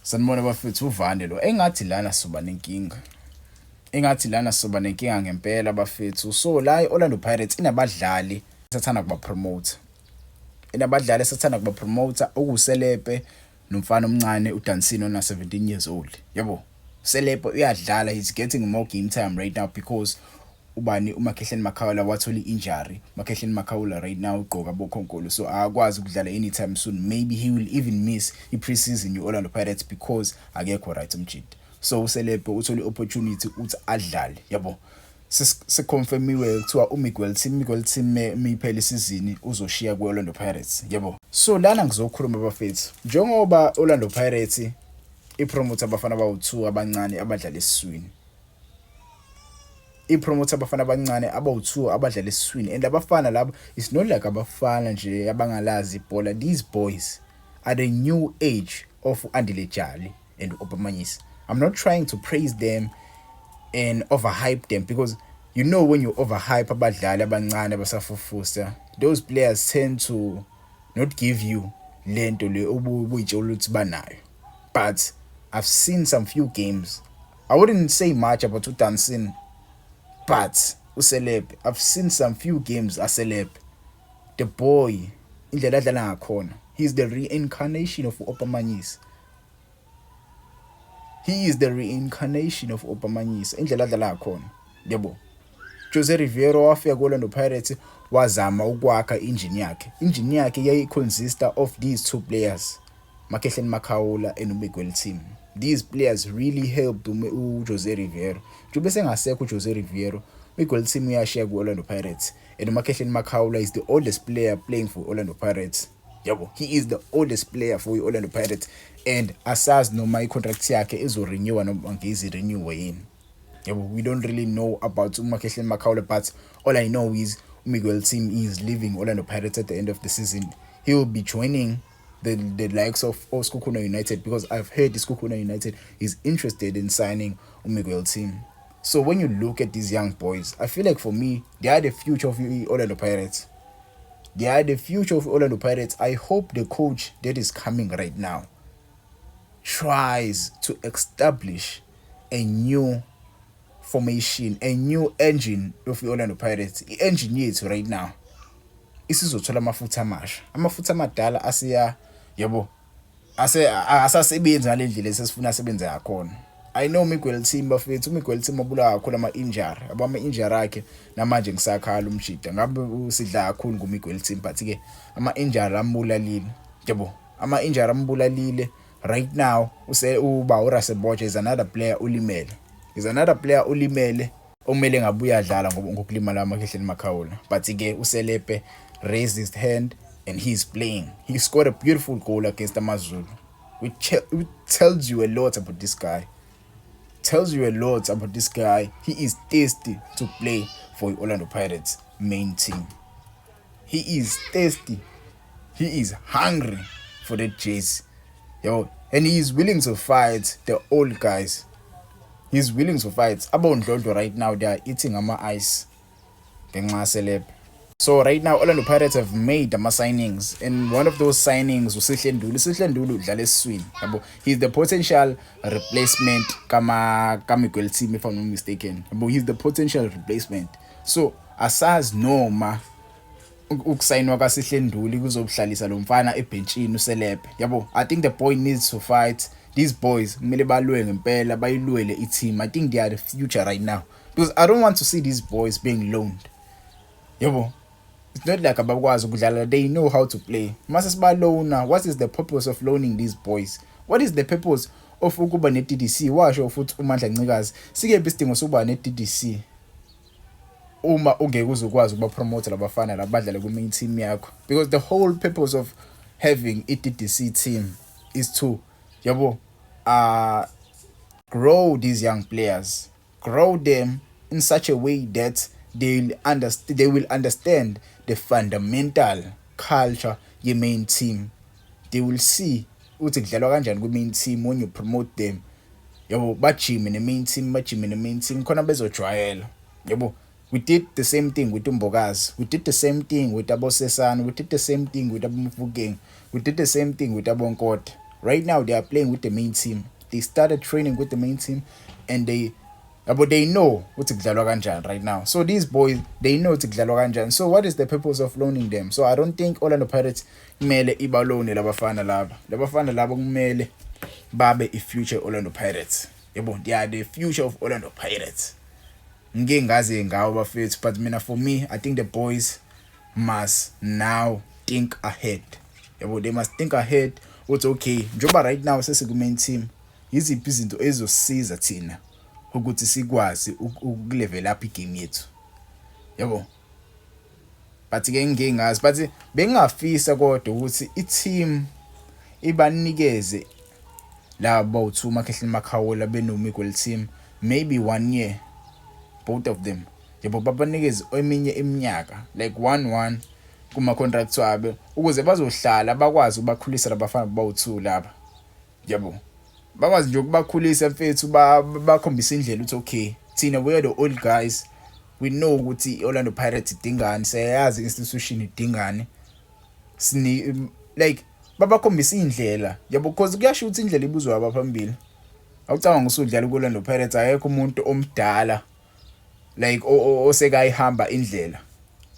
Sanibona bafethu, uvande lo. Engathi lana soba nenkinga. Engathi lana soba nenkinga ngempela bafethu. So la i-Orlando Pirates inabadlali esathanda kuba-promote. Inabadlali esathanda kuba-promote okuwuSelepe nomfana omncane uDansini ona 17 years old. Yabo. Selepe uyadlala, he's getting more game time right now because ubani uMakhehleni Makhaula wathola i-injury. Makhehleni Makhaula right now ugqoka bokhonkolo, so akakwazi ukudlala anytime soon. Maybe he will even miss i-preseason ye-Orlando Pirates because akekho right umjida. So uSelepe uthole i-opportunity ukuthi adlale, yabo. Seconfirmiwe kuthiwa uMiguel Timm, Miguel Timm miphela isizini uzoshiya ku-Orlando Pirates, yabo. So lana ngizokhuluma bafethu, njengoba Orlando Pirates ipromote abafana abawu-2 abancane abadlala esiswini, ipromote abafana abancane abawu-2 abadlala esiswini, and abafana labo, it's not like abafana nje abangalazi ibhola. These boys are the new age of Andile Jali and Oupa Manyisa. I'm not trying to praise them and overhype them because you know when you overhype abadlali abancane abasafufusa, those players tend to not give you lento le obuyitshela ukuthi banayo. But I've seen some few games. I wouldn't say much about uDansin, but uSelepe, I've seen some few games aSelepe. The boy, indlela adlala ngakhona, he's the reincarnation of Oupa Manyisa. He is the reincarnation of Oupa Manyisa, indlela adlala ngakhona, yabo. Jose Riveiro wafika ku-Orlando Pirates, wazama ukwakha injini yakhe. Injini yakhe yayi-consista of these two players, Makhehleni Makhaula and uMiguel Timm. These players really helped uJose Riveiro. Njengoba sengasekho uJose Riveiro, Miguel Timm uyashiya ku-Orlando Pirates and uMakhehleni Makhaula is the oldest player playing for Orlando Pirates, yabo. He is the oldest player for i-Orlando Pirates and asazi noma i-contract yakhe izorenewa noma ngizi-renewe yini, yabo. We don't really know about uMakhehleni Makhaula, but all I know is uMiguel Timm is leaving Orlando Pirates at the end of the season. He will be joining the likes of Sekhukhune United because I've heard Sekhukhune United is interested in signing uMiguel Timm. So when you look at these young boys, I feel like for me, they are the future of Orlando Pirates. They are the future of Orlando Pirates. I hope the coach that is coming right now tries to establish a new formation, a new engine of Orlando Pirates. I-engine yethu right now isizothola amafutha amasha. Amafutha amadala asiya, yabo, ase asasebenzi ngalendlela esifuna asebenze ngakhona. I know Miguel Timm bafethu, Miguel Timm abulawa kakhulu ama-injury, yabo. Ama-injury akhe namanje ngisakhala umjida ngabe usidla kakhulu nguMiguel Timm, but ke ama-injury ambulalile, yabo, ama-injury ambulalile. Right now use uba uRasebotja is another player ulimele, is another player ulimele okumele ngabe uyadlala ngoba ngokulimala amaKhehleni Makhaula. But ke uSelepe raised his hand and he's playing. He scored a beautiful goal against AmaZulu, which tells you a lot about this guy, tells you a lot about this guy. He is thirsty to play for Orlando Pirates main team. He is thirsty, he is hungry for that jersey, yo, and he is willing to fight the old guys. He's willing to fight abondlondlo. Right now they are eating ama-ice ngenxa yaSelepe. So right now Orlando Pirates have made ama-signings, and one of those signings uSihle Nduli. USihle Nduli udlala esiswini, yabo. He's the potential replacement kama kaMiguel Timm, if I'm not mistaken, yabo. He's the potential replacement, so asazi noma ukusayinwa kaSihle Nduli kuzobuhlalisa lo mfana ebhentshini uSelepe, yabo. I think the boy needs to fight. These boys kumele balwe ngempela, bayilwele i-team. I think they are the future right now because I don't want to see these boys being loaned, yabo. It's not like abakwazi ukudlala, they know how to play. Mase sibalona, what is the purpose of loaning these boys? What is the purpose of ukuba ne-DDC? Washo futhi uMandla Ncikazi, sikephi isidingo sokuba ne-DDC uma ungeke uzokwazi ukuba promote labafana labadlala ku main team yakho? Because the whole purpose of having i-DDC team is to, yabo, grow these young players, grow them in such a way that they will understand the fundamental culture ye main team. They will see ukuthi kudlalwa kanjani ku main team. When you promote them, yabo, bajime ne main team, bajime ne main team khona bezojwayela, yabo. We did the same thing with uMbokazi, we did the same thing with aboSesane, we did the same thing with aboMofokeng, we did the same thing with aboNkota. Right now they are playing with the main team. They started training with the main team and they, yabo, they know ukuthi kudlalwa kanjani right now. So these boys, they know ukuthi kudlalwa kanjani. So what is the purpose of loaning them? So I don't think Orlando Pirates kumele iba-loan labafana laba. Labafana laba kumele babe i-future Orlando Pirates, yabo. They are the future of Orlando Pirates. Ngike ngaze ngawo, bafethu, but mina, for me, I think the boys must now think ahead, yabo. They must think ahead ukuthi okay, njengoba right now sesiku-main team, yiziphi izinto ezosiza thina ukuthi sikwazi uku-level up i-game yethu, yabo. But ke ngike ngazi, but bengingafisa kodwa ukuthi i-team ibanikeze laba bawu-two, Makhehleni Makhaula beno-Miguel Timm, maybe one year both of them, yabo. Babanikeze eminye iminyaka, like one one kuma contracts wabo, ukuze bazohlala bakwazi ukubakhulisa labafana bawu-two laba, yabo. Bakwazi nje ukubakhulisa, mfethu, bakhombisa indlela ukuthi okay, thina we are the old guys, we know ukuthi i-Orlando Pirates idingani, siyayazi institution idingani. Sini like babakhombisa indlela, yabo, because kuyasho ukuthi indlela ibuzwa abaphambili. Awucabanga usudlala ku-Orlando Pirates, akekho umuntu omdala like osekayihamba indlela,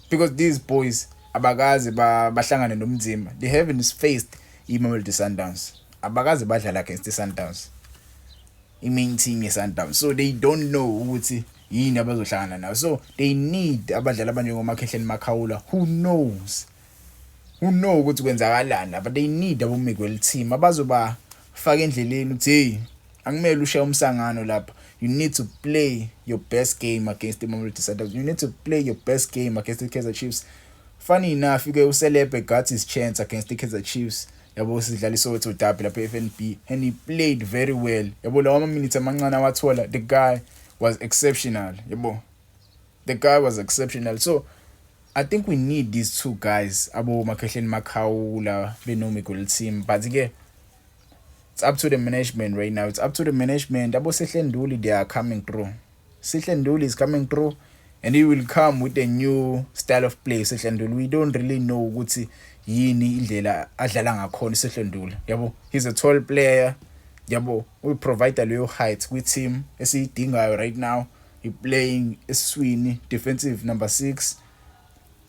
because these boys abakaze bahlangane nomzimba. They haven't faced iMamelodi Sundowns, abakaze badlala against iSundowns, i-main team ye-Sundowns, so they don't know ukuthi yini abazohlangana nayo. So they need abadlali abanjengoMakhehleni Makhaula who know ukuthi kwenzakalani, but they need abo-Miguel Timm abazobafaka endleleni ukuthi hey, akumele ushaye umsangano lapha. You need to play your best game against the Mamelodi Sundowns. You need to play your best game against the Kaizer Chiefs. Funny enough ke, uSelepe got his chance against the Kaizer Chiefs, yabo, sidlala iSoweto derby lapha e-FNB, and he played very well, yabo. Lawa ama-minutes amancane awathola, the guy was exceptional, yabo. The guy was exceptional. So I think we need these two guys, abo Makhehleni Makhaula beno Miguel Timm, but ke it's up to the management right now. It's up to the management. Abo Sihle Nduli, they are coming through. Sihle Nduli is coming through and he will come with a new style of play. Sihle Nduli, we don't really know ukuthi yini indlela adlala ngakhona Sihle Nduli, yabo. He's a tall player, yabo. We provide leyo height kwi team esiyidingayo right now. He playing esiswini, defensive number 6.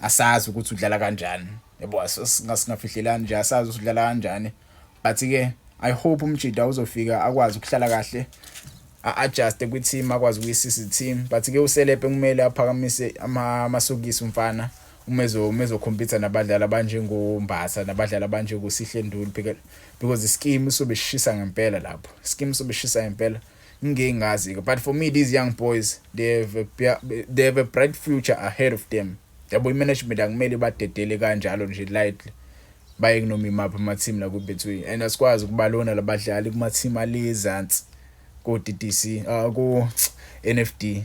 Asazi ukuthi udlala kanjani, yabo. Singafihlelani nje, asazi ukuthi udlala kanjani, but ke I hope umjida uzofika akwazi ukuhlala kahle, a-adjust kwi-team, akwazi ukuyisisa i-team. But ke uSelepe kumele aphakamise amasokisi umfana uma ezo-compete nabadlali abanjengoMbatha nabadlali abanjengoSihle Nduli, because i-scheme sobe sishisa ngempela lapho, scheme sobe sishisa ngempela. Ngike ngazi ke, but for me, these young boys, they have a bright future ahead of them, yabo. I-management akumele badedele kanjalo nje lightly baye kunoma imaphi ama-team la ku-Betway, and asikwazi ukuba-loana labadlali kuma-team alezansi ko-DDC, ku NFD.